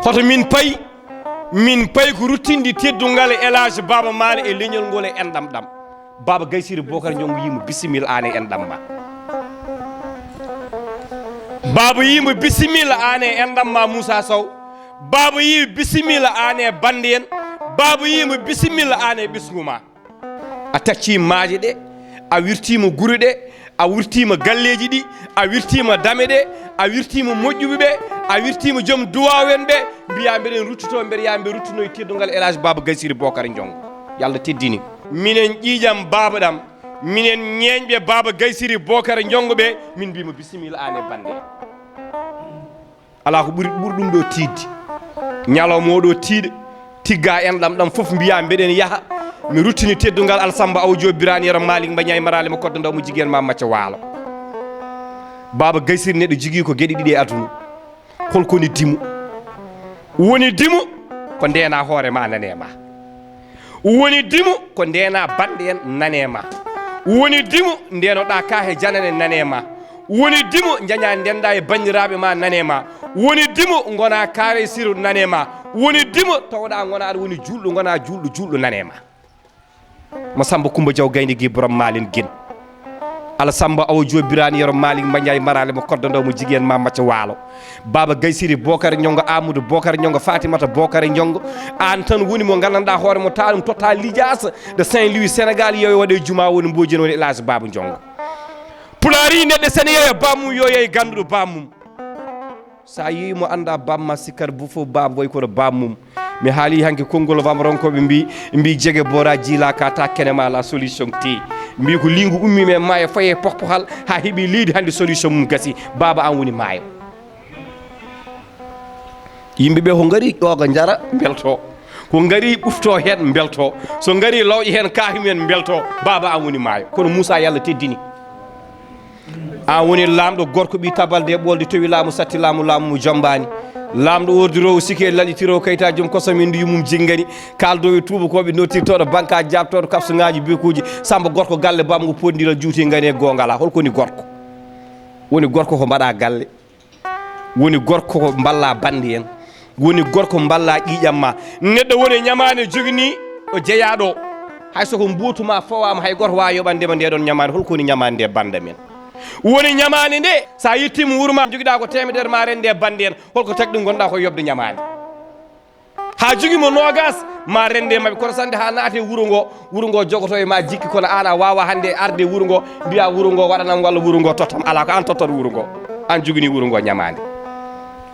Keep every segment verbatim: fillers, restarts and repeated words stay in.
Hoto min payi? Min payi ko ruttinde teddungal e Elaaji Baaba Maal e leñol ngol e enɗam ɗam. Baaba Gaysiri Bokar Njongo yii mo bisimilla aan e enɗam ma. Baaba yii mo bisimilla aan e enɗam ma Moussa Sow. Baaba yii bisimilla aan e bannde en. Baaba yii mo bisimilla aan e ɓesngu ma. A taccii maaje ɗe, a wirtiima gure ɗe, a wirtiima galleeji ɗi, a wirtiima dame ɗe, a wirtiima moƴƴuɓe ɓe, a wirtiima joom duwaaw en ɓe, mbiyaa mbeɗen ruttitoo, mbeɗa yaa mbe ruttinoo e teddungal Elaaji Baaba Gaysiri Bokar Njongo. Yalla teddini. Minen ƴiiƴam baaba ɗam, minen ñeeñɓe Baaba Gaysiri Bokar Njongo ɓe, min mbiima bisimilla aan e bannde. Alaa ko ɓuri, ɓuri ɗum ɗo tiiɗde. Ñalawma o ɗo tiiɗa, tigga enɗam ɗam fof mbiyaa mbeɗen yaha. Mi ruttini teddungal Alsamba Awa Joob Biraani Yero Maalik Mbañaay Maraali mo kodda ndaw mo jigéen ma macca waalo. Baaba Gaysiri neɗɗo jogii ko geɗe ɗiɗi e aduna. Holko woni dimo? Woni dimo ko ndeena hoore ma nane ma. Woni dimo ko ndeena bannde en nane ma. Woni dimo ndenoɗa ka he janane nane ma. Woni dimo njaña ndenda e banndiraaɓe ma nane ma. Woni dimo ngona kaare siru nane ma. Woni dimo tawoɗa ngona aɗa woni juulɗo, ngona juulɗo, juulɗo nane ma. Mo Samba Kumba Jaw Gaynde gi borom Maalin gin. Ala Samba Awa Joob Biraani Yero Maalik Mbañaay Maraali mo kodda ndaw mo jigéen ma macca waalo. Baaba Gaysiri Bokar Njongo, Amadou Bokar Njongo, Fatimata Bokar Njongo. Aan tan woni mo nganndanɗaa hoore mo, taa ɗum totta lijaasa de Saint-Louis, Sénégal, yeeyo waɗe juma woni mboojin woni Elaaji Baaba Njongo. Pulaar yi neɗɗo sene yeeya bammum yo yeey gannduɗo bammum. Sa yeeyi mo annda bamma sikkat bu fof baaba way kono bammum. Mi haali hanki konngol wamronkooɓe mbi, mbi jege bora jila ka ta kenema la solution ti. Mbi ko lingu ummi men maayo faye pohpohal ha heɓi leydi hannde solution mum gasi. Baaba an woni maayo. Yimɓe ɓe ko ngari ƴooga njara mbelto. Ko ngari ɓufto heen mbelto. So ngari lawƴe heen kaafi men mbelto. Baaba an woni maayo. Kono Moussa Yalla teddini. An woni laamɗo gorko ɓi tabalde e ɓolde towi laamu satti laamu laamu mo jombaani. Laamɗo ordirowo sike laɗitirowo kayitaaji mum koso min ndu yummum jinngani. Kaldowo e tuubakooɓe nottirtooɗo banka jaabtooɗo kapsuŋaaji bekuuji. Samba gorko galle bamngo poɗndiral juuti ngani e goongala. Holko woni gorko? Woni gorko ko mbaɗa galle. Woni gorko ko mballa bannde en. Woni gorko mballa ƴiiƴam ma. Neɗɗo woni ñamaande jogini o jeyaa ɗo. Hay so ko mbuutu ma fowaama hay gooto waawa yoɓande ma nde ɗon ñamaande. Holko woni ñamaande nde bannda men? Woni ñamaande nde sa yettiima wuro ma jogiɗa ko teemedere ma rende bannde en. Holko tagi ɗum ngonɗa ko yoɓde ñamaande? Ha jogi mo noogas ma rende maɓɓe kono sande ha naate wuro ngo. Wuro ngo jogoto e ma jikki kono an a wawa hannde arde wuro ngo mbiya wuro ngo waɗanam walla wuro ngo tottam. Ala ko an tottat wuro ngo. An jogini wuro ngo ñamaande.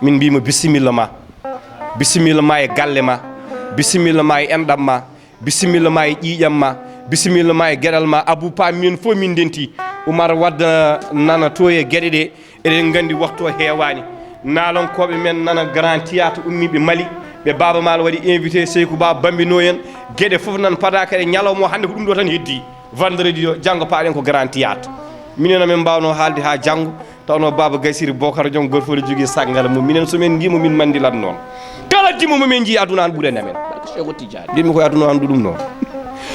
Min mbima bisimilla ma. Bisimilla ma e galle ma. Bisimilla ma e enɗam ma. Bisimilla ma e ƴiiƴam ma. Bisimilla ma e geɗal ma. Abou Pa minen fof min ndenti. Oumar Wade nana to e geɗe ɗe. Eɗen nganndi waktu o heewaani. Naalonkooɓe men nana Grand Théâtre ummiiɓe Mali, ɓe Baaba Maal waɗi invité, Seyku Ba Bambino en, geɗe fof nan padaa kadi ñalawma o hannde ko ɗum ɗo tan heddii. Vendredi o, janngo paaɗen ko Grand Théâtre. Minen amen mbaawnoo haalde haa janngo, tawnoo Baaba Gaysiri Bokar Jom gooto fof ne jogii sanngal mum. Minen so min njiimo min manndilat noon. Kala dimo mo min njii aduna an ɓurani amen. Barke Seexu Tijaan. Mbimi koye aduna o anndu ɗum noon.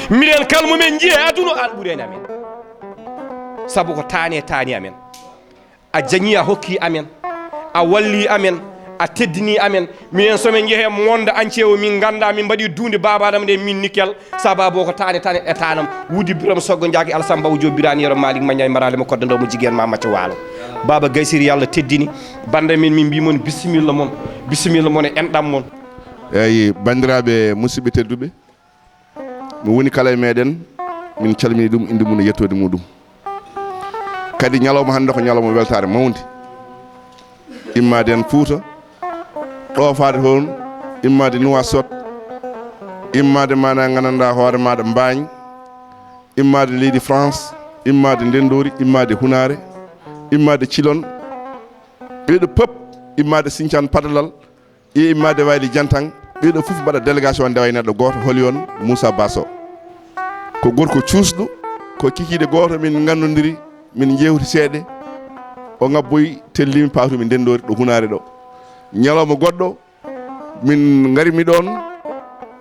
Minen kala mo min njii e aduna o an ɓurani amen. Sabu ko taane taani amen. A jañi a hokki amen, a walli amen, a teddini amen. Minen so min njehe monde entier o min ngannda min mbaɗi duunde babaɗam nde min nickel. Sababu o ko tane tane e tanam wudi birom soggo jaaki Alsamba o jo birani yero Malik mañay marale mo koddo ndo mo jigen ma macca walo. Baba Gaysiri Yalla teddini bande min min mbi mon bisimilla mon, bisimilla mon e enɗam mon. Eyyi bandiraɓe musidɓe tedduɓe, mo woni kala e meɗen, min calmini ɗum, inde mum e yettode muɗum. Kadi ñalawma hannde ko ñalawma weltaare mawnde. Immade en Fuuta, ɗoofaade toon, immade Nuwaasot, immade maana nganndanɗaa hoore maaɗa Mbaañ, immade leydi France, immade Ndenndoori, immade Hunaare, immade Cilon, Ɓeeɗo pep immade Siñcan Padalal, e immade Wayli Jantan, ɓeeɗo fof mbaɗa délégation ndewa e neɗɗo gooto, holi on Moussa Basso. Ko gorko cuusɗo, ko kikiiɗe gooto, min ngannondiri, min njeewti seeɗe. O ngabboyi, tellimi, paatumi Ndenndoori ɗo Hunaare ɗo. Ñalawma goɗɗo, min ngarimi ɗoon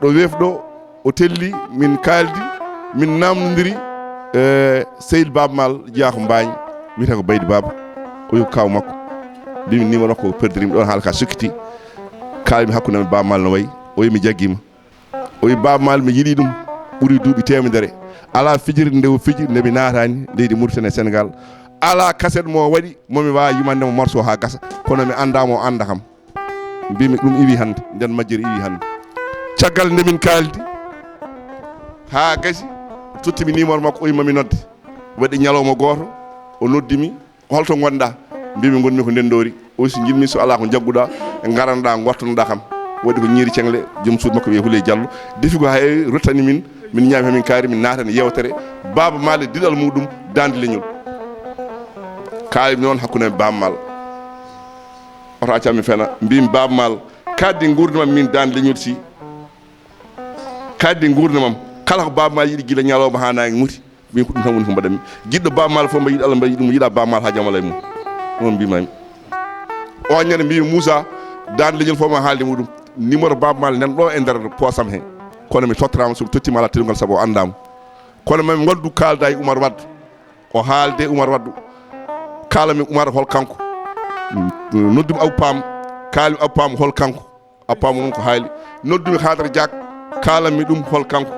ɗo weef ɗo, o telli, min kaaldi, min naamnondiri, e Seydi Baaba Maal, jeyaa ko Mbaañ, wiyetee ko Baydi Baaba, o wi ko kaaw makko. Mbimi numéro makko ko perdirimi ɗoon, haala ka sukkiti. Kaalmi hakkunde am e Baaba Maal no wayi, o wi mi jaggiima. O wi Baaba Maal mi yiɗi ɗum ɓuri duuɓi teemedere. Alaa fijirde nde o fiji nde mi naataani leydi Mauritanie e Sénégal. Alaa kaset mo o waɗi mo mi waawa yimande mo morceau haa gasa, kono mi anndaa mo o annda kam. Mbimi ɗum iwi hannde, nden majjere iwi hannde. Caggal nde min kaaldi haa gasi, tottimi numéro makko, o wi mami nodde. Waɗi ñalawma gooto, o noddi mi, "Holto ngonɗaa?" Mbimi, "Ngonmi ko Ndenndoori." O wi, "So njiɗmi, so alaa ko njagguɗaa, ngaranɗaa, ngottonoɗaa kam." Waɗi ko ñiiri ceŋle, joom suudu makko wiyee Huley Jallo. Defi ko hay ruttani min, min ñaami, hamin kaari, min naatani yeewtere. Baaba Maal e diɗal muɗum, Daande Leñol. Kaalmi noon hakkunde am e Baaba Maal. Oto accan mi fena, mbimi, "Baaba Maal, kaddi nguurndam am min Daande Leñol si. Kaddi nguurndam am. Kala ko Baaba Maal yiɗi gila ñalawma haa naange muti, min ko ɗum tan woni ko mbaɗanmi. Jiɗɗo Baaba Maal fof mbo yiɗi Allah, mbo yiɗi mo, yiɗa Baaba Maal haa jamala e mum." Noon mbimami. O ñande mbimi, "Moussa, Daande Leñol fof ma haalde muɗum. Numéro Baaba Maal nan ɗo e nder poosam he. Kono mi tottirama, so mi tottima alaa teddungal sabu o anndaa mo. Kono mami waddu kaalda e Umar Wade." O haalde Umar Waddu. Kaalami Umar hol kanko. Noddumi Abu Paam. Kaalmi Abu Paam hol kanko. Abu Paam noon ko haali. Noddumi Haadara Jaak. Kaalami ɗum hol kanko.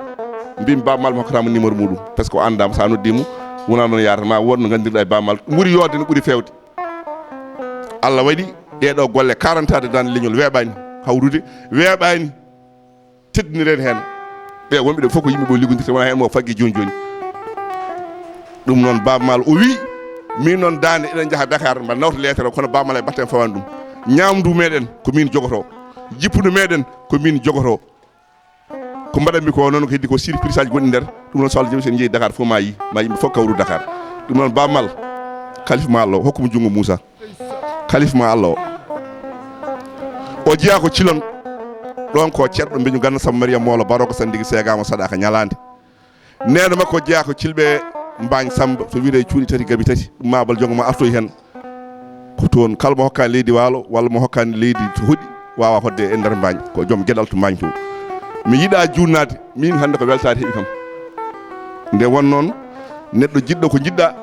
Mbimi Baaba Maal mi hokkata mo numéro muɗum. Par ce que o anndaa mo, so a noddii mo, wonaa noon yaarata. Ma wood no nganndirɗaa e Baaba Maal. Ɗum ɓuri yooɗde, no ɓuri feewde. Allah waɗi ɗee ɗoo golle quarante ans de Daande Leñol weeɓaani hawrude, weeɓaani teddinireede heen. Ɓe wonɓe ɗo fof ko yimɓe ɓe liggondirta, wonaa heen mo faggi jooni jooni. Ɗum noon Baaba Maal o wi, min noon Daande eɗen njaha Dakar, mbaɗa nawta leetere o, kono Baaba Maal e batte en fawaani ɗum. Ñaamdu meɗen ko min jogotoo, jippundu meɗen ko min jogotoo. Ko mbaɗanmi ko noon ko heddi ko surprise aji gonɗi nder. Ɗum noon so Allah jaɓi, so en njehi Dakar fof ma yi, ma yimɓe fof kawru Dakar. Ɗum noon Baaba Maal, kalifa ma Allah o, hokku mo junngo Moussa. Kalifa ma Allah o. O jeyaa ko Cilon. Ɗoon ko ceerɗo Mbeñu Ganna Samba Mariam Moolo Baroko Sandigi seegaama saɗaaka ñalaande. Neene makko jeyaa ko Cilɓe Mbaañ Samba, to wiyetee cuuɗi tati gabi tati. Ɗum Mabal Jongo ma artoy heen. Ko toon kala mo hokkaani leydi Waalo walla mo hokkaani leydi to hoɗi, waawa hoɗde e nder Mbaañ. Ko joom geɗal to Mbaañ to. Mi yiɗaa juutnaade, miin hannde ko weltaade heɓi kam. Nde won noon, neɗɗo jiɗɗo ko njiɗɗaa,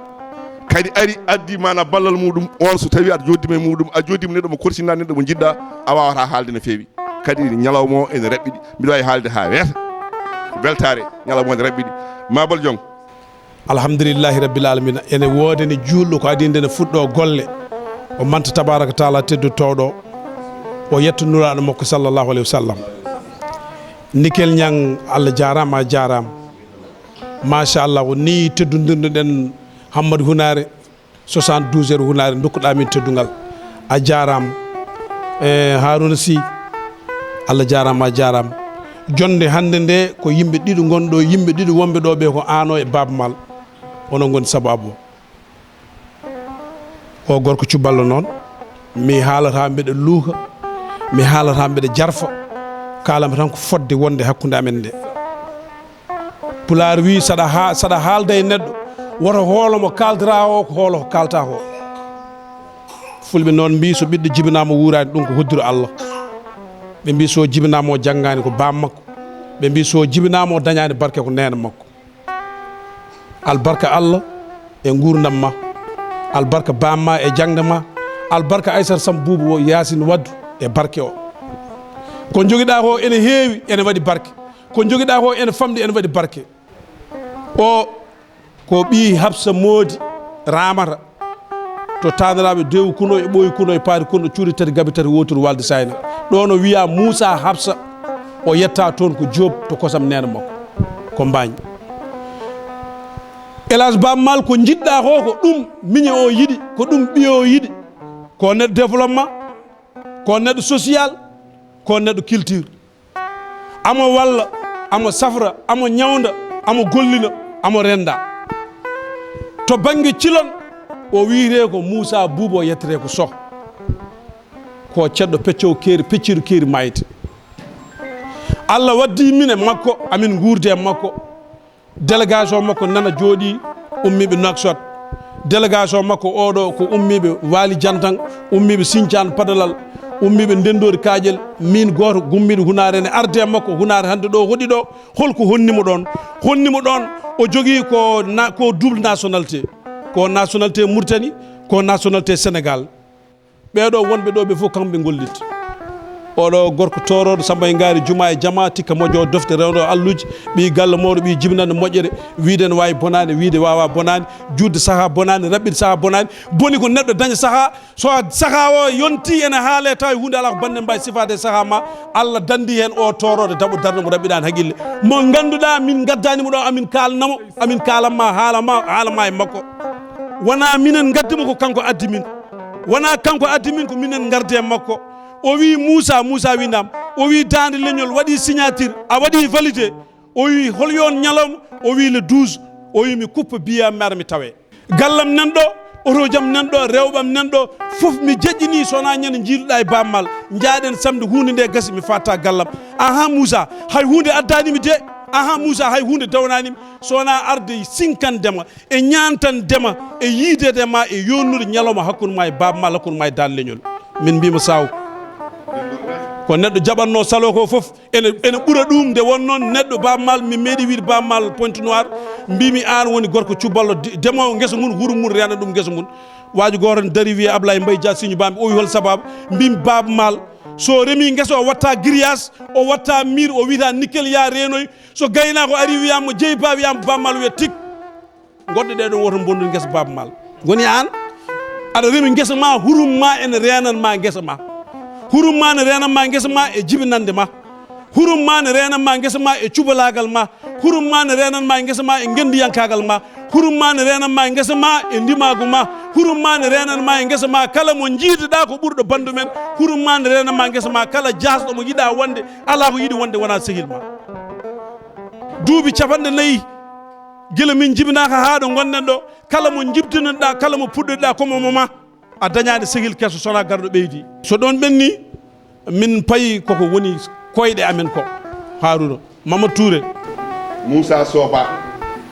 kadi ari addi maana ballal muɗum, on so tawi aɗa jooddima e muɗum, a jooddima neɗɗo mo korsinɗaa, neɗɗo mo njiɗɗaa, a waawataa haalde no feewi. Kadi ñalawma o ene raɓɓiɗi, mbiɗa waawi haalde haa weeta. Ko weltaare, ñalawma o ene raɓɓiɗi. Mabal Jong. Alhamdulillahi Rabbil Alamina. Ene woodani juulɗo ko adii nde ne fuɗɗoo golle. O manta tabaaraka taala teddotooɗo. O yetta Nulaaɗo makko sallallahu alayhi wa sallam. Nikel Ñang, Allah jaaraama, a jaaraama. Machallah, ko nii teddondirno-ɗen Hammadi Hunaare, soixante-douze heures Hunaare, ndokkuɗaa min teddungal. A jaaraama. E, Haaruna Sy, Allah jaaraama, a jaaraama. Jonnde hannde nde ko yimɓe ɗiɗo ngonɗo, yimɓe ɗiɗo wonɓe ɗo ɓe ko aan o e Baaba Maal. Onon ngoni sabaabu o. O gorko cuballo noon, mi haalata mbeɗa luuka, mi haalata mbeɗa jarfa, kaalami tan ko fodde wonde hakkunde amen nde. Pulaar wii, saɗa ha-, saɗa haalda e neɗɗo, woto hoolo mo kaaldata o ko hoolo ko kaalta ko. Fulɓe noon mbii, so ɓiɗɗo jibinaama wuuraani, ɗum ko hoddiro Allah. Ɓe mbii, so jibinaama o janngaani, ko baam makko. Ɓe mbii, so jibinaama o dañaani barke, ko neene makko. Albarka Allah e nguurndam ma. Albarka baam ma e jaŋde ma. Albarka Aysata Samb Buubu o Yaasin Waddu e barke o. Ko njogiɗaa ko ene heewi, ene waɗi barke. Ko njogiɗaa ko ene famɗi, ene waɗi barke. O ko ɓii Hafsa Moodi Raamata. To taaniraaɓe Dewu Kuno e Ɓooyi Kuno e Paari Kuno, cuuɗi tati, gabi tati, wooturu Waalde Sayna. Ɗoon o wiyaa Muusaa Hafsa, o yettaa toon ko Joob to kosam neene makko, ko Mbaañ. Elhadj Baaba Maal, ko njiɗɗaa ko, ko ɗum miñi o yiɗi, ko ɗum ɓiye o yiɗi. Ko neɗɗo développement, ko neɗɗo social, ko neɗɗo culture. Amo walla, amo safra, amo ñawnda, amo gollina, amo rennda. To bannge Cilon, o wiyetee ko Muusaa Buuba, o yettetee ko Soh. Ko ceɗɗo peccowo keeri, pecciiɗo keeri maayde. Allah waddi min e makko, amin nguurdi e makko. Délégation makko nana jooɗii, ummiiɓe Nouakchott. Délégation makko oɗo ko ummiiɓe Waali Jantan, ummiiɓe Sincaan Padalal, ummiiɓe Ndenndoori Kaaƴel. Min gooto gummiiɗo Hunaare ne arde e makko, Hunaare hannde ɗo hoɗi ɗo, holko honni mo ɗon? Honni mo ɗon, o jogii ko na-, ko double nationalité. Ko nationalité Mauritanie, ko nationalité Sénégal. Ɓeeɗo wonɓe ɗo ɓe fof kamɓe ngollitta. Oɗo gorko toorooɗo Samba e Ngaari Juma e Jama, tikka moƴƴo dofte rewndo alluji, ɓii galle mawɗo, ɓii jibinande moƴƴere, wiide ne waawi bonaani, wiide waawa bonaani, juutde sahaa bonaani, raɓɓiɗde sahaa bonaani. Boni ko neɗɗo daña sahaa, so a sahaa o yonti ene haale tawi huunde alaa ko bannde mbaawi sifaade e sahaa ma, Allah danndi heen o toorooɗo daɓo darnde mo raɓɓiɗaani haqqille. Mo ngannduɗaa min ngaddaani mo ɗo, amin kaalna mo, amin kaalan ma haala ma, haala ma e makko. Wonaa minen ngaddi mo, ko kanko addi min. Wonaa kanko addi min, ko minen ngardi e makko. O wii Muusa, Muusa wii naam. O wii daande leñol, waɗi signature, a waɗi validé. O wii hol yoon ñalawma? O wii le douze. O wii mi kuppa biya mi ara mi tawe. Gallam nan ɗo, otojam nan ɗo, rewɓam nan ɗo, fof mi jeƴƴini so wonaa ñande njiiduɗaa e Baaba Maal. Njaaɗen samedi huunde nde gasi mi fatta gallam. Aha Muusa, hay huunde addaani mi de. Aha Muusa, hay huunde dawnaani mi. So wonaa arde sinkande ma. E ñaantande ma, e yiidede ma, e yooɗnude ñalawma hakkunde ma e Baaba Maal, hakkunde ma e daande leñol. Min mbiima saw. Ko neɗɗo jaɓatnoo saloo ko fof, ene, ene ɓura ɗum nde wonnoo neɗɗo Baaba Maal, mi meeɗi wiide Baaba Maal Pointe Noire, mbiimi aan woni gorko cuballo de-, demoowo ngesa mum, wuro mum reena ɗum ngesa mum. Waajo gooto ne darii wiye Ablaye Mbaye Dia Siñu Bambi, o wi hol sabaabu? Mbiimi Baaba Maal, so remii ngesa o watta grillage, o watta mur, o wiyata nickel yaa reenoy. So gaynaako arii wiyaama mo jeyi ba, wiyaama Baaba Maal wiya tik. Goɗɗo ɗee ɗoo woto mbondu ngesa Baaba Maal. Woni aan, aɗa remi ngesa ma, hurum ma ene reenan ma ngesa ma. Hurum ma ne reenan ma ngesa ma e jibinande ma. Hurum ma ne reenan ma ngesa ma e cubalaagal ma. Hurum ma ne reenan ma ngesa ma e ngenndiyankaagal ma. Hurum ma ne reenan ma ngesa ma e ndimaagu ma. Hurum ma ne reenan ma e ngesa ma kala mo njiiduɗaa ko ɓurɗo banndu men. Hurum ma ne reenan ma ngesa ma kala jaasɗo mo yiɗaa wonde, alaa ko yiɗi wonde wonaa sehil ma. Duuɓi capanɗe nayi, gila min njibinaaka haa ɗo ngonɗen ɗo, kala mo njibdinoɗaa, kala mo puɗɗoɗaa, ko mo, mo ma. A dañaani sehil keso, so wonaa garɗo ɓeydi. So ɗoon ɓenni, min payi koko woni koyɗe amen ko. Haruna, Mamadou Touré. Moussa Soba,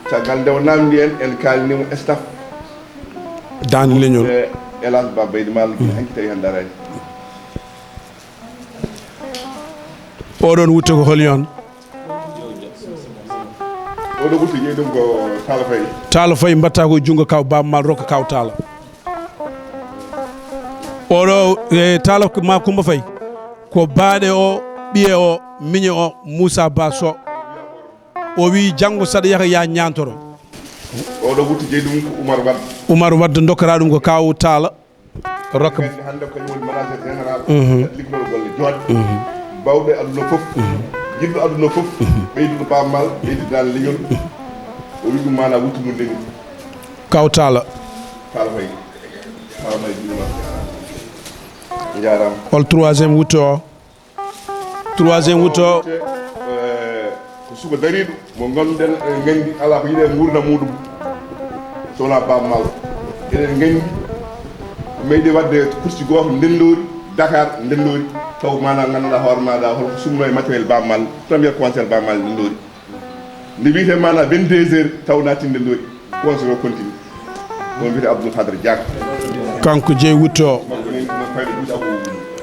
caggal nde o namndi en, en kaalni mo staff. Daande leñol. E Elas Ba Baydi Maal, hanki tawi hannde araani. Oɗon wutte ko hol yon? Oɗo wutte jeyi ɗum ko Talla Faye. Talla Faye mbatta ko e junngo kaw Baaba Maal rokka kaw Talla. Oɗo, e, Talla ma Kumba Faye. Ko baaɗe o, ɓiye o, miñe o, Moussa Ba Sow. O wi janngo saɗa yaha ya ñaantoro. Oɗo wutte jeyi ɗum ko Oumar Wade. Oumar Wade dokkata ɗum ko kaw Talla. Rokka. Kadi hannde ko kañum woni manager général. Mhm. Kadi liggoto golle jooɗe. Mhm. Bawɗo e aduna fof. Mhm. Yiɗɗo aduna fof. Mhm. Ɓeyduɗo Baaba Maal, ɓeydude daande leñol. Mhm. O wi ɗum maana wutte mum ndeni. Kaw Talla. Talla Faye. Talla Faye juuma. Njaaraama. Hol troisième wutte o? Troisième wutte o. Eh, ko suka dariiɗo mo ngannduɗen, eh, nganndi alaa ko yiɗe nguurndam muɗum. So wonaa Baaba Maal. Eɗen nganndi, meeɗi waɗde kursi gooto Ndenndoori, Dakar, Ndenndoori. Taw maanaam ngannduɗaa hoore maaɗa holko sumno e matériel Baaba Maal, premier conseil Baaba Maal Ndenndoori. Nde wiyetee maanaam vingt-deux heures, taw naatinde Ndenndoori. Conseil o continue. On wiyetee Abdoul Khadre Diack. Kanko jeyi wutte o. Makko nani ko fayde juuɗe Abou.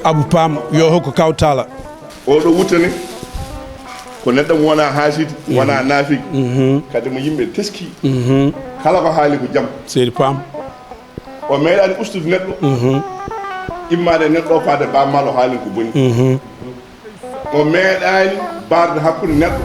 Abou Pam, yo hokku kaw Talla. Oɗo wutte ne, ko neɗɗo mo wonaa haasidi, wonaa naafiki. Mhm. Kadi mo yimɓe teski. Mhm. Kala ko haali ko jam. Seydi Pam. O meeɗaani ustude neɗɗo. Mhm. Immaade neɗɗo o faade Baaba Maal o haalin ko boni. Mhm. O meeɗaani barde hakkunde neɗɗo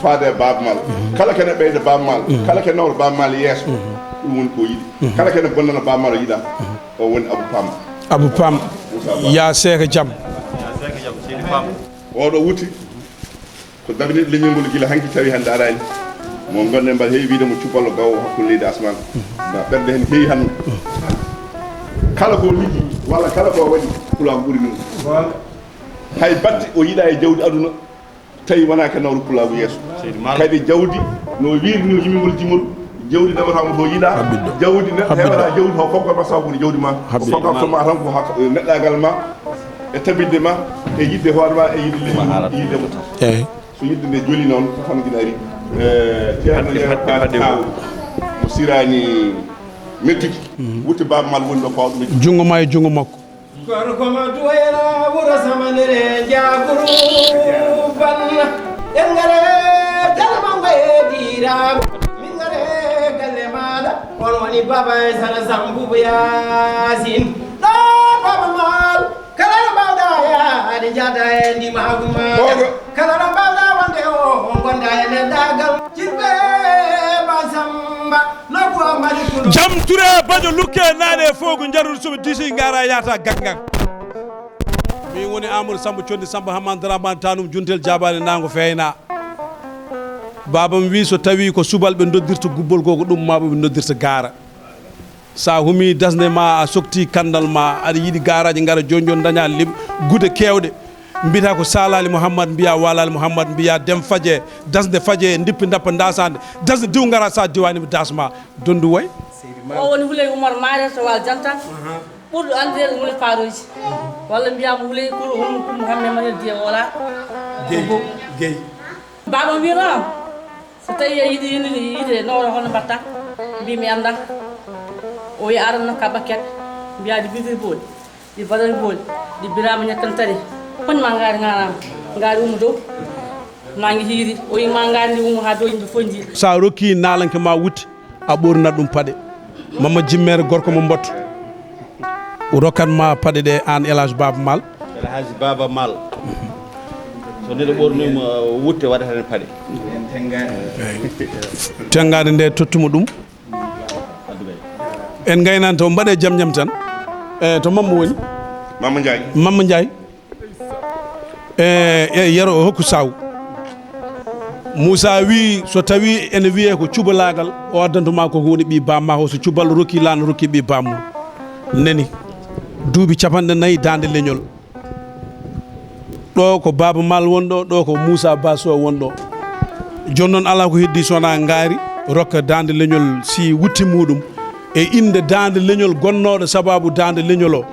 faade e Baaba Maal. Mhm. Kala kene ɓeyda Baaba Maal, mhm, kala kene nawra Baaba Maal yeeso, mhm, ɗum woni ko o yiɗi. Mhm. Kala kene bonnana Baaba Maal o yiɗaa, mhm, o woni Abou Pam. Abou Pam, Moussa Ba. Ya seeka jam. Ya seeka jam, Seydi Pam. Oɗo wutte, ko darniiɗo leñol ngol gila hanki tawi hannde araani. Mo ngonɗen mbaɗa heewi wiide mo cuballo gawo hakkunde leydi asmaan. Mhm. Ma ɓernde heen heewi hannde. Mhm. Kala ko o liggi, walla kala ko o waɗi, Pulaar ɓuri ɗum. Hay batte o yiɗaa e jawdi aduna, tawi wonaa ko nawru Pulaagu yeeso. Seydi Maal. Kadi jawdi no wiirnoo yimingol jimol, jawdi nawata mo to yiɗaa, habbiɗo, jawdi neɗɗo habbiɗo, heɓata jawdi to fof ko sababu jawdi ma. Habbiɗo. Fof ko ma tan ko hak-, neɗɗaagal ma. E tabitde ma, e yiɗde hoore ma, e yiɗde leydi, e yiɗde mo. Eeyi. So yiɗde nde joli noon, ko tan gina ari. Eh, Ceerno Yero Taal Taw, mo siraani mettuki. Wutte Baaba Maal woni ɗo fawɗo mettuki. Junngo ma e junngo makko. Gorko mo duwayra wuro samanere jaaguru banna. En ngare galle mango e diirago. Min ngare galle maɗa. On woni Baba e Sara Sambu Yaasin. Ɗo Baba Maal. Kala no mbawɗa yaade njaada e ndimaagu ma. Kala no mbawɗa wonde o, o gonda e neɗɗaagal. Jirɓe Masamba, nokku o mari kulu. Jam Touré, Bajo Lukke, naaɗe e Foogu, Njarul Suɓe, Disi, Ngara, Yaata, Gangan. Min woni Amadou Samba Condi Samba Hamane Dramane Tanum Juntel Jaabaani Naango Feeyna. Baabam wi so tawi ko subal ɓe noddirta gubbol goo, ko ɗum ma ɓe noddirta gaara. Sa humi dasnde ma, a sokti kandal ma, aɗa yiɗi gaaraaji ngara joni joni daña lib-, gude kewɗe. Mbiyata ko Salali Mouhammad, mbiya Walali Mouhammad, mbiya Dem Faje, dasnde Faje, ndippi ndappa ndasande, dasnde diw ngara sa diwani mi dasma, dondu way. O woni Huley Umar Maare to Wal Janta, ɓurɗo anndireede Wuli Faaruuji. Walla mbiyaama Huley Kuru Ummu Kumba Hamme Manel Diye Wola. Guèye, Guèye. Baaba wiyno am, so tawi a yiɗi yiɗde, yiɗde nawra hono mbaɗta? Mbi mi annda. O wiya aran nokka bakket, mbiya ɗi bifir booli, ɗi badal booli, ɗi birama ñakkantari. Koñ ma ngaari ngaarama, ngaari umma dow, nangi hiiri. O wi ma ngaari ndi umma ha dow yimɓe fof njiya. Sa rokki naalanke ma wutte, a ɓornat ɗum paɗe. Mamma Jimmeere gorko mo mbattu. O rokkat ma paɗe ɗe aan El Hadj Baaba Maal. El Hadj Baaba Maal. So neɗɗo ɓornima wutte waɗata hen paɗe. Tengaade nde tottuma ɗum. En ngaynaan to mbaɗe jam jam tan. E to Mamma woni? Mamma Ndiaye. Mamma Ndiaye. E, e Yero o hokku saw. Moussa wi so tawi ene wiye ko cubalaagal, o addantuma ko woni ɓi bamma o, so cubal rokki lan rokki ɓi bammu. Neni. Duuɓi capanɗe nayi daande leñol. Ɗo ko Baaba Maal wonɗo, ɗo ko Moussa Basso wonɗo. Jooni noon alaa ko heddi so wonaa ngaari rokka daande leñol si wutti muɗum. E innde daande leñol gonnooɗo sababu daande leñol o.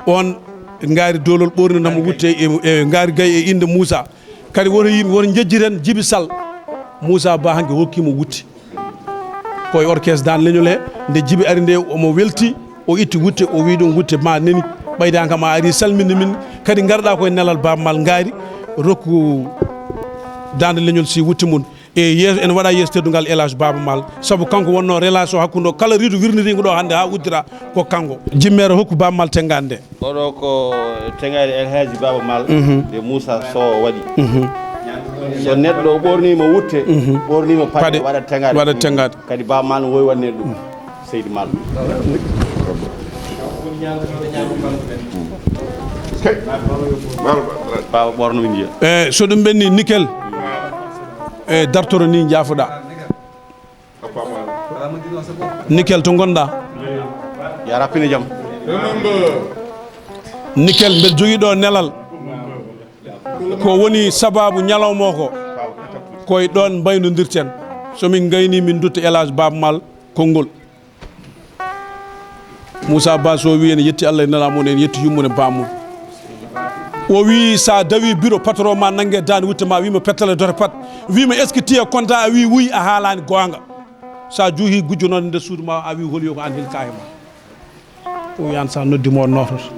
On ngaari doolol ɓorni namo wutte e, e ngaari gay e innde Moussa. Kadi woto yimɓe, woto njejjiten Jibi Sall. Moussa Ba hanki hokkimo wutte. Ko e orchestre Dande Leñol he, nde Jibi ari nde, omo welti, o itti wutte, o wi ɗum wutte ma neni. Ɓayde an kam a ari salminde min, kadi ngarɗa koye nelal Baaba Maal ngaari, rokku Dande Leñol si wutte mum. E yeeso, ene waɗa yeeso teddungal El Hadj Baaba Maal, sabu kanko wonno relation hakkunde o, kala riido wirniriingo ɗo hannde haa uddita ko kanko. Jimmeere hokku Baaba Maal tenngaande nde. Oɗo ko tengaade El Hadji Baaba Maal, mhm, nde Moussa Sow waɗi. Mhm. So neɗɗo ɓorniima wutte, mhm, ɓorniima paɗe, paɗe, waɗa tengaade. Waɗa tengaade. Kadi Baaba Maal no wowi waɗnede ɗum. Seydi Maal. Baaba ɓorno min njiya. E so ɗum ɓenni, Nickel. E dartoro ni njaafoɗa. Nickel, to ngonɗa? Ya rappine jam. Nickel, mbeɗa jogii ɗo nelal. Ko woni sababu ñalawma o ko? Koye ɗon mbaynodirten. So min ngayni, min dutto El Hadj Baaba Maal konngol. Moussa Ba Sow wi en yetti Allah e nelaaɗo mum, en yetti yummune bamum. O wi sa dawi bureau patron ma nangue dande wutte ma wima pettale dote pat. Wima est-ce que tiya konta a wi wuy a haalani gonga. Sa juuhi gujjo noon e nder suudu ma a wi holi yo ko an heli kaye ma. O wi an sa noddi mo o noototo.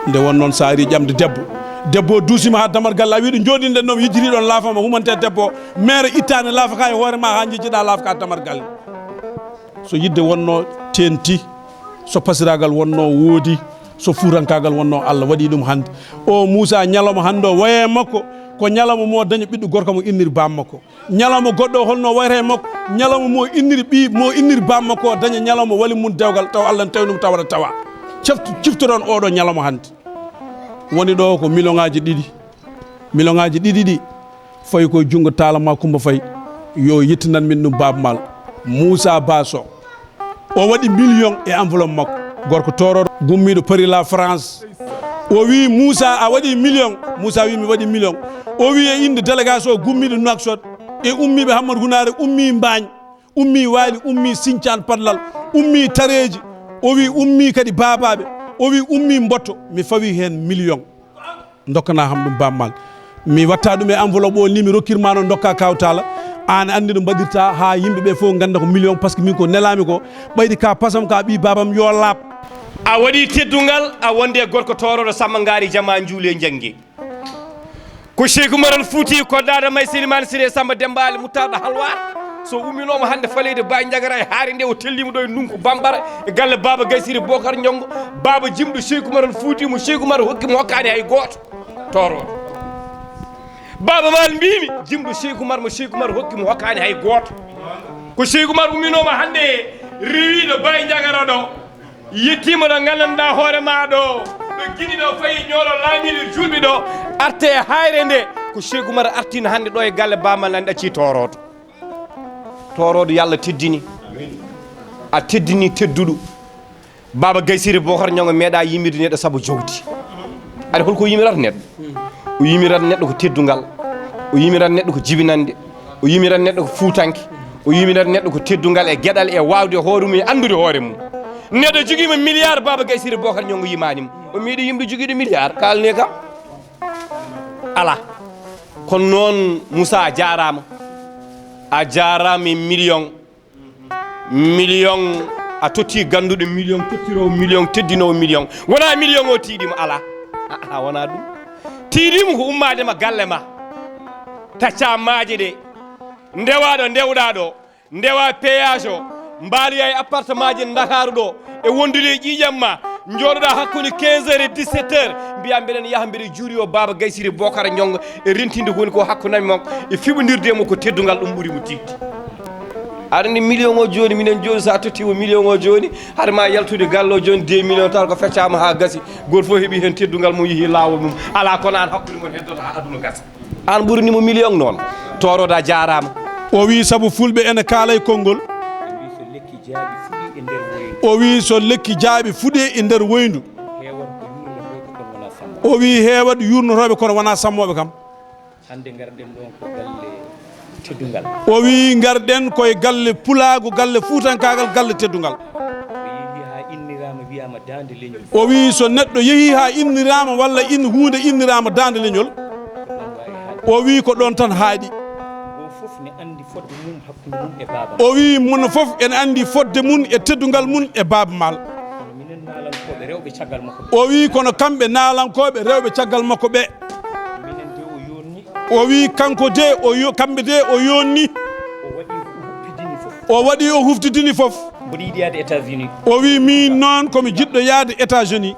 Nde won noon sa ari ƴamde debbo. Debbo o duusima ha damar galle a wi ɗo jooɗinɗen noon yejjiri ɗon laafama humante debbo o. Mere ittani laafaka e hoore ma ha jejjiɗa laafaka damar galle. So yidde wonno teenti, so pasiragal wonno woodi, so fuutankaagal wonno Allah waɗi ɗum hannde. O Muusa ñalawma hannde o waya e makko, ko ñalawma mo daña ɓiɗɗo gorko mo inniri bammakko. Ñalawma goɗɗo o holno wayata e makko, ñalawma mo inniri ɓi, mo inniri bammakko o daña ñalawma wali mum dewgal taw Allah ne tawi ɗum tawa tawa. Caftu, ciftoɗon oɗo ñalawma hannde. Woni ɗo ko million ŋaaji ɗiɗi. Million ŋaaji ɗiɗi ɗi fawi koye junngo Talla Ma Coumba Faye, yo yettinan min ɗum Baaba Maal. Moussa Ba Sow, o waɗi million e enveloppe makko. Gorko toorooɗo gummiiɗo Paris, la France. O wi Moussa, a waɗi million? Moussa wi mi waɗi million. O wi e innde délégation gummiiɗo Nouakchott e ummiiɓe Hammadou Hunaare, ummii Mbaañ. Ummii Waali, ummii Siñcaan Padlal, ummii Tareeji, o wi ummii kadi Baabaaɓe, O wi ummi mboto, mi fawi heen million. Ndokkana ham ɗum Baaba Maal. Mi watta ɗum e enveloppe o ni mi rokkirma noon ndokka Kaw Talla. Aan anndi no mbaɗirta haa yimɓe ɓe fof ngannda ko million, parce que min ko nelaami ko ɓayri ka pasam ka ɓii baabam yo laaɓ. A waɗi teddungal, a wonde e gorko tooroɗo Samba Ngaari Jama Njuule Njannge. Ko Cheikh Oumar Al Fouti, koddaɗo may Selimane Siré Samba Demba Ali Muttarɗo Halwar. So umminooma hannde faleede Baye Ndiagara e haare nde, o tellima ɗo e nunku Bambara e galle Baaba Gaye Siri Bokar Ñongo. Baaba jimɗo Cheikh Oumar Al Fouti mo Cheikh Oumar hokki mo hokkaani hay gooto. Tooroɗo. Baaba Maal mbimi, jimɗo Cheikh Oumar mo Cheikh Oumar hokki mo hokkaani hay gooto. Ko Cheikh Oumar umminooma hannde rewiɗo Baye Ndiagara ɗo. Yettiima ɗo nganndanɗaa hoore maa ɗo, ɗo Gini ɗo fayi ñoolo laamiiɗo juulɓe ɗo, arte e haayre nde, ko Cheikh Oumar artiino hannde ɗo e galle Baaba Maal nani ɗaccii tooroodo. Tooroodo yo Allah teddini. A teddini tedduɗo. Baaba Gaye Siri Bokar Ñongo meeɗa yimirde neɗɗo sabu jawdi. Aɗa holko yimirata neɗɗo? O yimirat neɗɗo ko teddungal, o yimirat neɗɗo ko jibinande, o yimirat neɗɗo ko fuutanke, o yimirat neɗɗo ko teddungal e geɗal e waawde hoore mum e anndude hoore mum. Neɗɗo jogiima milliard, Baaba Gaye Siri Bokar Ñongo yimaani mo. O miiɗo yimɗo jogiiɗo milliard, kaalne kam. Alaa. Kono noon, Moussa, a jaaraama. A jaaraama e million. Million, a totti gannduɗo million, tottiroowo million, teddinoowo million. Wonaa million o tiiɗi mo, alaa. Aa, wonaa ɗum. Tiiɗi mo ko ummaade ma galle ma. Tacca maaje ɗe. Ndewa ɗo ndewɗaa ɗo. Ndewa péage o. Mbaaloya e appartement ji Ndakaaru ɗo. E wondude e ƴiiƴam ma. Njooɗoɗaa hakkunde quinze heures et dix-sept heures. Mbiya mbeɗen yaha mbeɗa juuri o Baaba Gaye Siri Bokar Ñongo. E rentinde ko woni ko hakkunde am e makko. E fiɓondirde e mo ko teddungal ɗum ɓuri mo tiiɗde. Aɗa anndi million o jooni, minen jooni so a tottiima million o jooni, haɗa ma yaltude galle o jooni deux millions tawa ko feccaama haa gasi. Gooto fof heɓi heen teddungal mum, yehi laawol mum. Alaa kono aan hakkunde mon heddoto haa aduna gasa. Aan ɓurini mo million noon. Tooroodo a jaaraama. O wii sabu fulɓe ene kaala e konngol. Ɓe mbii so lekki jaaɓi fuɗii e nder woyndu. O wii so lekki jaaɓi fuɗii e nder woyndu. Heewat ko yuurnotooɓe kono wonaa sammooɓe. O wii heewat yuurnotooɓe kono wonaa sammooɓe kam. Hannde ngarɗen ɗoon ko galle teddungal. O wii ngarɗen koye galle pulaagu, galle fuutankaagal, galle teddungal. O yehi haa inniraama wiyaama daande leñol. O wii so neɗɗo yehi haa inniraama walla in huunde inniraama daande leñol. Ko ɗoon waawi haaɗde. O wii ko ɗoon tan haaɗi. Gooto fof ne anndi fodde mum hakkunde mum e baaba. O wii mono fof ene anndi fodde mum e teddungal mum e Baaba Maal. Kono minen naalankooɓe rewɓe caggal makko ɓe. O wii kono kamɓe naalankooɓe rewɓe caggal makko ɓe. Minen de o yonni. O wii kanko de o yo-, kamɓe de o yonni. O waɗi o huɓɓidini fof. O waɗi o huftidini fof. Mboɗo yiɗi yaade États-Unis. O wii miin noon ko mi jiɗɗo yaade États-Unis.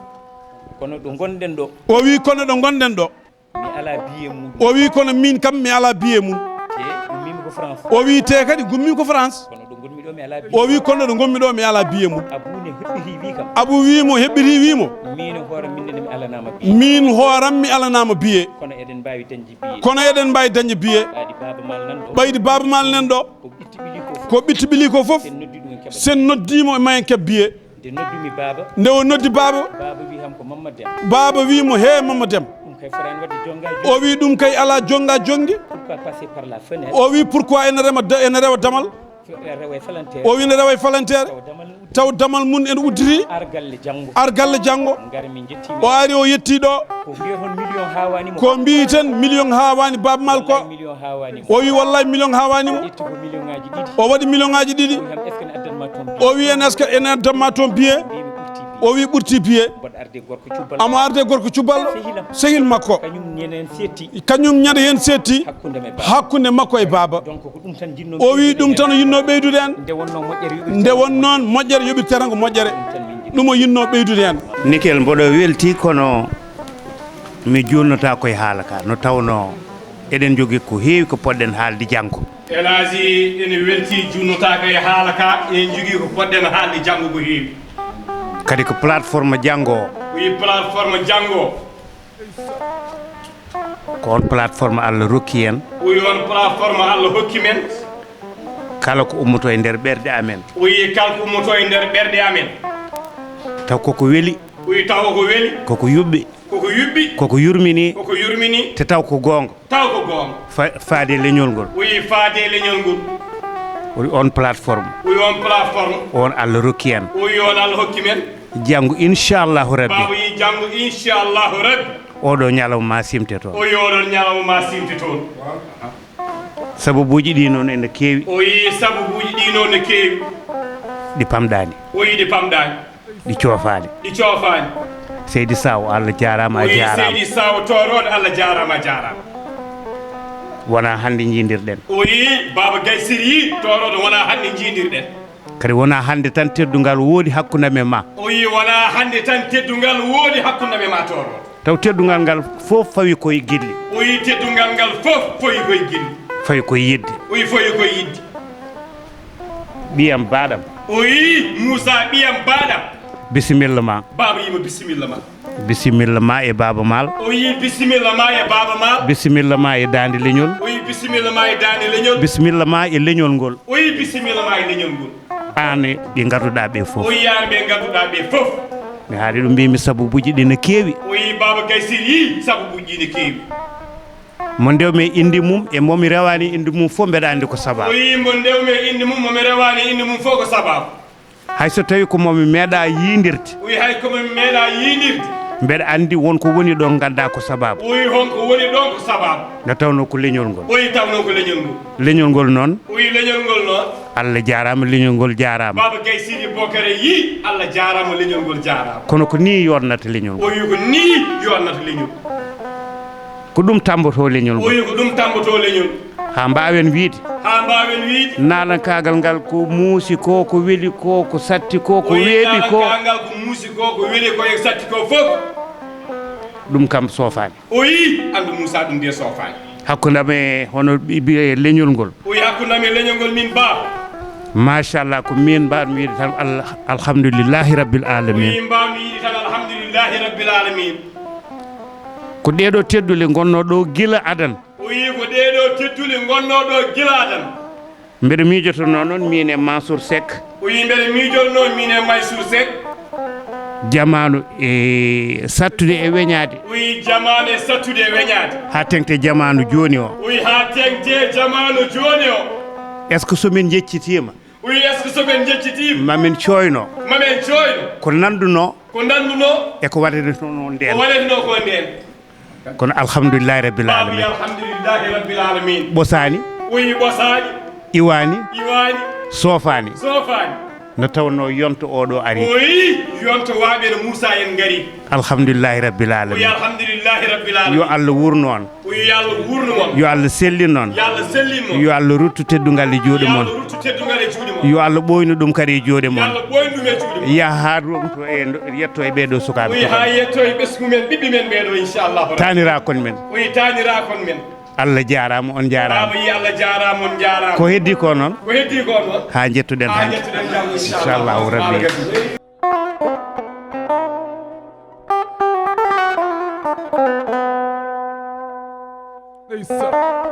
Kono ɗo ngonɗen ɗo. O wii kono ɗo ngonɗen ɗo. Mi alaa billet mum. O wii kono miin kam mi alaa billet mum. Te gummiimi ko France. O wii te kadi gummiimi ko France. Kono ɗo ngonmi ɗo mi alaa billet. O wii kono ɗo ngonmi ɗo mi alaa billet mum. Abu ne heɓɓiti wii kam. Abu wii mo heɓɓiti wii mo. Miin e hooram min ne mi alanaama billet. Miin hooram mi alanaama billet. Kono eɗen mbaawi dañde billet. Kono eɗen mbaawi dañde billet. Ɓaydi Baaba Maal nan ɗo. Ɓaydi Baaba Maal nan ɗo. Ko ɓitti ɓili ko fof. Ko ɓitti ɓili ko fof. Sen noddi ɗum en keɓa. Sen noddi mo e ma en keɓa billet. Nde noddumi baaba. Nde o noddi baaba. Baaba wi ham ko Mamma Dem. Baaba wi mo he Mamma Dem. Ɗum kay fotaani waɗde jonnga jonngi. O wi ɗum kay alaa jonnga jonngi. Pourquoi passer par la fenêtre? O wi pourquoi ene rema da-, ene rewa damal? Rewa e palanteer. O wi ne rewa e palanteer. Taw damal ne udditi. Taw damal mum ene udditi. Ar galle janngo. Ar galle janngo. Ngar mi njetti mo. O ari o yetti ɗo. Ko mbiyeten million haawaani mo. Ko mbiyeten million haawaani Baaba Maal ko. Wallahi million haawaani mo. O wi wallahi million haawaani mo. O ƴetti ko million ŋaaji ɗiɗi. O waɗi million ŋaaji ɗiɗi. O wi ham est-ce que ne addan ma toon billet? O wi en est-ce que ene addan ma toon billet? Mbiimi ɓurti billet. O wi ɓurti billet. Mboɗo arde gorko cuballo. Amo arde gorko cuballo. Sehil am. Sehil makko. Kañum ñande heen seetti. Kañum ñande heen seetti. Hakkunde me baaba. Hakkunde makko e baaba. Donc ko ɗum tan jinnoo. O wi ɗum tan o yinnoo ɓeydude en. Nde wonnoo moƴƴere yoɓirtee. Nde wonnoo moƴƴere yoɓirtee tan ko moƴƴere. Ɗum tan min jinnoo. Ɗum o yinnoo ɓeydude en. Nikel, mboɗo weltii kono mi juulnotaako e haala ka, no tawnoo eɗen njogii ko heewi ko poɗɗen haalde janngo. El Hadji ene weltii, juulnotaako e haala ka, eɗen njogii ko poɗɗen haalde janngo ko heewi. Kadi ko plateforme janngo o. Ko e plateforme janngo o. Ko on plateforme Allah rokki en. O wi on plateforme Allah hokki men. Kala ko ummotoo e nder ɓerɗe amen. O wi kala ko ummotoo e nder ɓerɗe amen. Taw koko weli. O wi taw ko weli. Koko yuɓɓi. Koko yuɓɓi. Koko yurmini. Koko yurmini. Te taw ko goonga. Taw ko goonga. Fa-, faade e leñol ngol. O wi faade e leñol ngol. O wi on plateforme. O wi on plateforme. On Allah rokki en. O wi on Allah hokki men. Janngo, inchallahu rabbi. Baaba yi janngo, inchallahu rabbi. Oɗo ñalawma ma simte toon. O yi oɗon ñalawma ma simte toon. Sababuuji ɗi noon ene keewi. O yi sababuuji ɗi noon ne keewi. Ɗi pamɗaani. O yi ɗi pamɗaani. Ɗi coofaani. Ɗi coofaani. Seydi Saw, Allah jaaraama, a jaaraama. O yi Seydi Saw, toorooɗo, Allah jaaraama, a jaaraama. Wonaa hannde njiindirɗen. O yi Baaba Gay Siri yi, toorooɗo, wonaa hannde njiindirɗen. Kadi wonaa hannde tan teddungal woodi hakkunde am e ma. O yi wonaa hannde tan teddungal woodi hakkunde am e ma, toorooɗo. Taw teddungal ngal fof fawi koye giɗli. O yi teddungal ngal fof fawi koye giɗli. Fawi koye yiɗde. O yi fawi koye yiɗde. Ɓiyam baaɗam. O yi Muusa ɓiyam baaɗam. Bisimilla ma. Baaba yi mo bisimilla ma. Bisimilla ma e Baaba Maal. O yi bisimilla ma e Baaba Maal. Bisimilla ma e Daande Leñol. O yi bisimilla ma e Daande Leñol. Bisimilla ma e leñol ngol. O yi bisimilla ma e leñol ngol. Aan e ɓe ngarduɗaa ɓe fof. O yi aan ɓe ngarduɗaa ɓe fof. Mi haali ɗum, mbimi sababuuji ɗi ne keewi. O yi Baaba Gay Siri yi sababuuji ɗi ne keewi. Mo ndewmi e innde mum e mo mi rewaani innde mum fof, mbeɗa anndi ko sababu. O yi mo ndewmi e innde mum, mo mi rewaani innde mum fof ko sababu. Hay so tawi ko mo mi meeɗa yiindirde. O yi hay ko mo mi meeɗa yiindirde. Mbeɗa anndi won ko woni ɗon, nganndaa ko sababu. O yi hon ko woni ɗon ko sababu. Nde tawnoo ko leñol ngol. O yi tawnoo ko leñol ngol. Leñol ngol noon. O yi leñol ngol noon. Allah jaaraama, leñol ngol jaaraama. Baaba Gay Siri Bokare yi, Allah jaaraama, leñol ngol jaaraama. Kono ko nii yooɗnata leñol ngol. O yi ko nii yooɗnata leñol. Ko ɗum tammbotoo leñol ngol. O yi ko ɗum tammbotoo leñol. Haa mbaawen wiyde. Haa mbaawen wiyde. Naalankaagal ngal ko muusi ko, ko weli ko, ko satti ko, ko weeɓi ko. O yi naalankaagal ngal ko muusi ko, ko weli ko e satti ko fof. Ɗum kam soofaani. O yi, anndu Muusa ɗum de soofaani. Hakkunde am e hono ɓi-, ɓi-, e leñol ngol. O yi hakkunde am e leñol ngol min ba. Machallah, ko min mbaawmi wiyde tan al-, alhamdulillahi rabbil alamin. O yi mbaawmi wiyde tan alhamdulillahi rabbil alamin. Ko ɗeeɗo teddule ngonnoo ɗo gila adan. O yi ko ɗeeɗo teddule ngonnoo ɗo gila adan. Mbeɗa miijotonoo noon miin e Mansour Seck. O yi mbeɗa miijotonoo miin e Mansour Seck. Jamaanu e sattude e weñaade. O yi jamaanu e sattude e weñaade. Haa teŋti jamaanu jooni o. O yi haa teŋti jamaanu jooni o. Est-ce que so min njeccitiima? O yi est-ce que so min njeccitiima? Ma min cooyno. Ma min cooyno. Ko nanndunoo. Ko nanndunoo. E ko waɗetnoo ndeen. Ko waɗetnoo ko ndeen. Kono alhamdulillahi rabbil alamin. Alhamdulillahi rabbil alamin. Ɓosaani. O yi ɓosaani. Iwaani. Iwaani. Soofaani. Soofaani. Nde tawnoo yonto oɗo ari. O yi yonto waaɓe no Muusa en ngari. Alhamdulillahi rabbil alamin. O yi alhamdulillahi rabbil alamin. Yo Allah wuurnu on. O yi yo Allah wuurnu on. Yo Allah sellin on. Yo Allah sellin on. Yo Allah ruttu teddungal e juuɗe mon. Yo Allah ruttu teddungal e juuɗe mon. Yo Allah ɓooynu ɗum kadi e juuɗe mon. Yo Allah ɓooynu ɗum e juuɗe mon. Yaha haa ɗum to e ndo-, yetto e ɓeeɗo sukaaɓe. O yi haa yetto e ɓesngu men, ɓiɓɓe men ɓeeɗo, inchallahu rabbi. Taaniraakon men. O yi taaniraakon men. Allah jaaraama, on jaaraama. Baaba yi Allah jaaraama, on jaaraama. Ko heddi ko noon. Ko heddi ko noon. Haa njettuɗen haa hanki. Njettuɗen janngo, inchallahu rabbi. Ndeysaan.